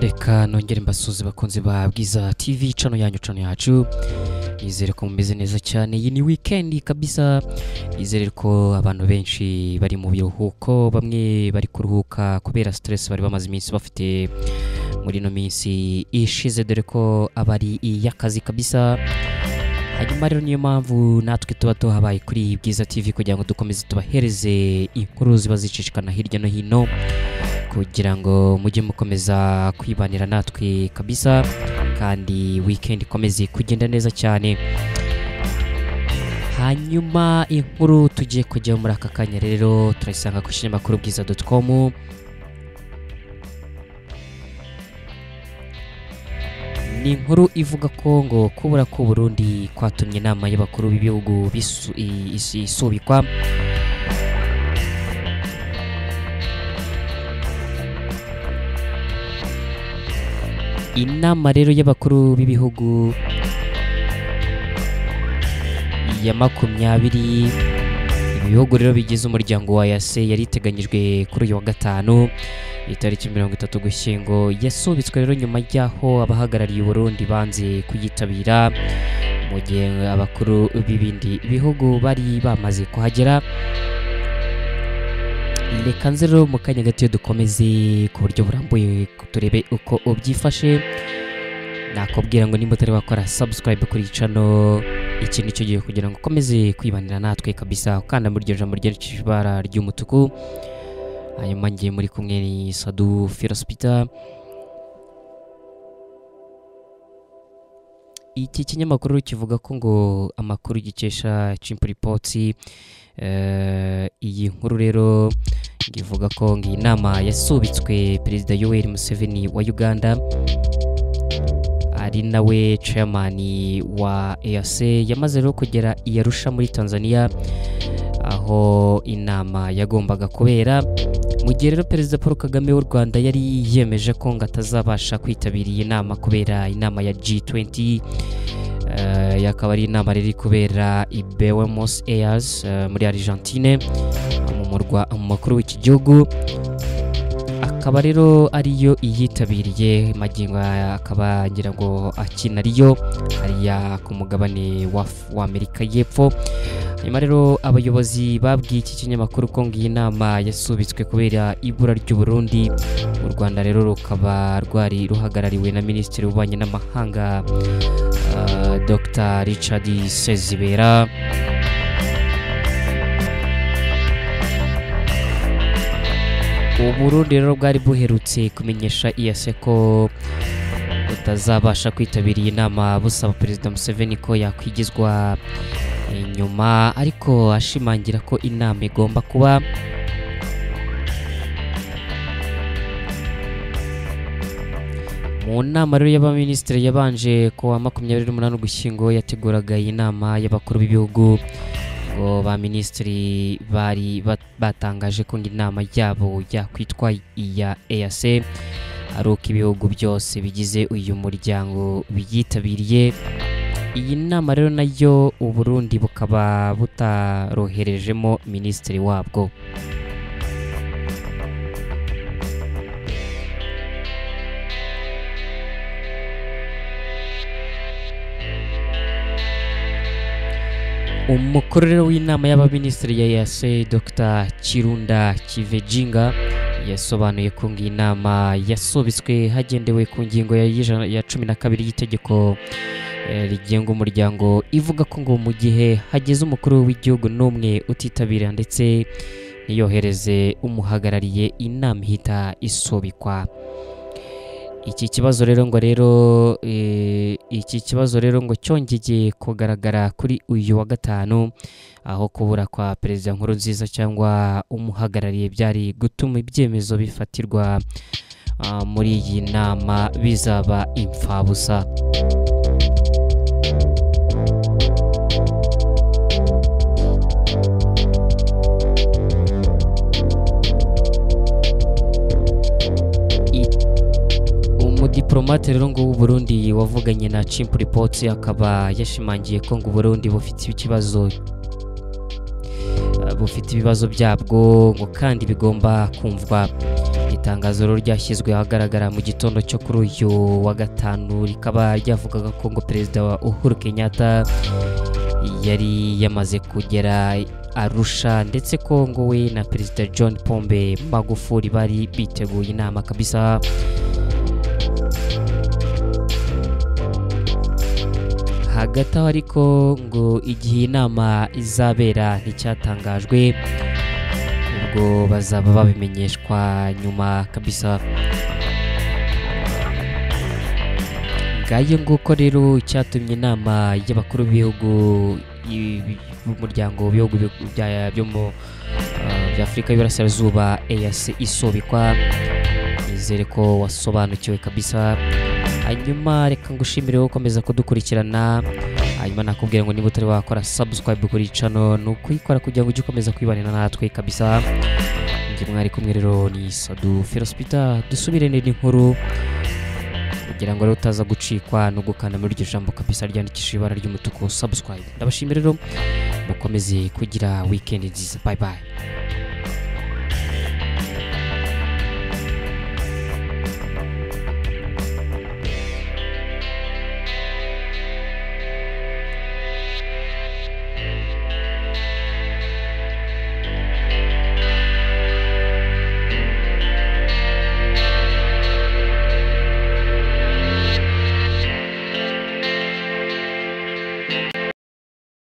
Reka nongere mbasuze bakunzi ba Bwiza TV, channel yanyu, channel yacu. Nizere ko mumeze neza cyane. Iyi ni weekend kabisa. Nizere ko abantu benshi bari mu biruhuko, bamwe bari kuruhuka kubera stress bari bamaze iminsi bafite muri no minsi ishize, dore ko abari iy'akazi kabisa. Hanyuma rero niyo mpamvu natwe tuba tuhabaye kuri Bwiza TV kugira ngo dukomeze tubahereze inkuru ziba zicishikana hirya no hino, kugira ngo mujye mukomeza kwibanira natwe kabisa, kandi weekend ikomeze kugenda neza cyane. Hanyuma inkuru tugiye kujya muri aka kanya rero turayisanga ku kinyamakuru bwiza.com. Ni inkuru ivuga ko ngo kubura ku Burundi kwatumye inama y'abakuru b'ibihugu isubikwa. Inama rero y'abakuru b'ibihugu ya 20 ibihugu rero bigize umuryango wa EAC yari iteganyijwe kuri uyu wa gatanu itariki 30 Ugushyingo, yasubitswe rero nyuma y'aho abahagarariye Burundi banze kuyitabira, mu gihe abakuru b'ibindi bihugu bari bamaze kuhagera. Reka nze rero mu kanya gato dukomeze ku buryo burambuye turebe uko ubyifashe. Nakubwira ngo nimba utari wakora subscribe kuri channel, iki nicyo gihe kugira ngo ukomeze kwibanira natwe kabisa, ukanda muri iryo jambo ry'ibara ry'umutuku. Hanyuma ngiye muri kumwe ni Sadu Firospita. Iki kinyamakuru kivuga ko ngo amakuru gikesha Chimp Reports, iyi nkuru rero ngivuga ko ngo inama yasubitswe Perezida Yoweri Museveni wa Uganda, ari nawe chairman wa EAC, yamaze rero kugera i Arusha muri Tanzania aho inama yagombaga kubera. Mu gihe rero Perezida Paul Kagame w'u Rwanda yari yemeje ko ngo atazabasha kwitabira iyi nama kubera inama ya G20, yakaba ari inama riri kubera i Buenos Aires muri Argentine, mu murwa mukuru w'iki gihugu, akaba rero ariyo iyitabiriye magingo akaba ngira ngo akinariyo hariya ku mugabane wa Amerika y'Epfo. Hanyuma rero abayobozi babwiye iki kinyamakuru ko ngo iyi nama yasubitswe kubera ibura ry'u Burundi. U Rwanda rero rukaba rwari ruhagarariwe na Minisitiri w'Ububanyi n'Amahanga Dr Richard Sezibera. Uburundi rero bwari buherutse kumenyesha EAC ko butazabasha kwitabira iyi nama, busaba Perezida Museveni ko yakwigizwa inyuma, ariko ashimangira ko inama igomba kuba. Mu nama rero y'abaminisitiri yabanje ku wa 28 Ugushyingo yateguraga iyi nama y'abakuru b'ibihugu, ngo ba minisitiri bari batangaje ko inama yabo yakwitwa iya EAC ari uko ibihugu byose bigize uyu muryango biyitabiriye. Iyi nama rero nayo Uburundi bukaba butaroherejemo minisitiri wabwo. Umukuru rero w'inama y'abaminisitiri ya EAC Dr Kirunda Kivejinga yasobanuye ko iyi nama yasubitswe hagendewe ku ngingo ya 12 y'itegeko rigenga umuryango, ivuga ko ngo mu gihe hageze umukuru w'igihugu n'umwe utitabira ndetse ntiyohereze umuhagarariye, inama ihita isubikwa. Iki kibazo rero ngo cyongeye kugaragara kuri uyu wa gatanu, aho kubura kwa Perezida Nkurunziza cyangwa umuhagarariye byari gutuma ibyemezo bifatirwa muri iyi nama bizaba imfabusa. Umudipolomate rero ngo w'u Burundi wavuganye na Chimp Reports akaba yashimangiye ko ngo Burundi bufite ikibazo, bufite ibibazo byabwo ngo kandi bigomba kumvwa. Itangazo rero ryashyizwe ahagaragara mu gitondo cyo kuri uyu wa gatanu rikaba ryavugaga ko ngo Perezida wa Uhuru Kenyatta yari yamaze kugera Arusha, ndetse ko ngo we na Perezida John Pombe Magufuli bari biteguye inama kabisa. Hagati aho ariko ngo igihe inama izabera nticyatangajwe, ubwo bazaba babimenyeshwa nyuma kabisa. Ngayo nguko rero icyatumye inama y'abakuru b'ibihugu b'umuryango w'ibihugu byo mu bya Afurika y'Iburasirazuba EAC isubikwa. Nizere ko wasobanukiwe kabisa. Hanyuma reka ngushimire wowe ukomeza kudukurikirana, hanyuma nakubwira ngo niba utari wakora subscribe kuri channel ni ukuyikora kugira ngo ujye ukomeza kwibanira natwe kabisa. Njye mwari kumwe rero ni Sadu Ferospita, dusubire n'inkuru kugira ngo rero utaza gucikwa no gukanda muri iryo jambo kabisa ryandikishije ibara ry'umutuku subscribe. Ndabashimira rero, mukomeze kugira weekend nziza. Bye bye.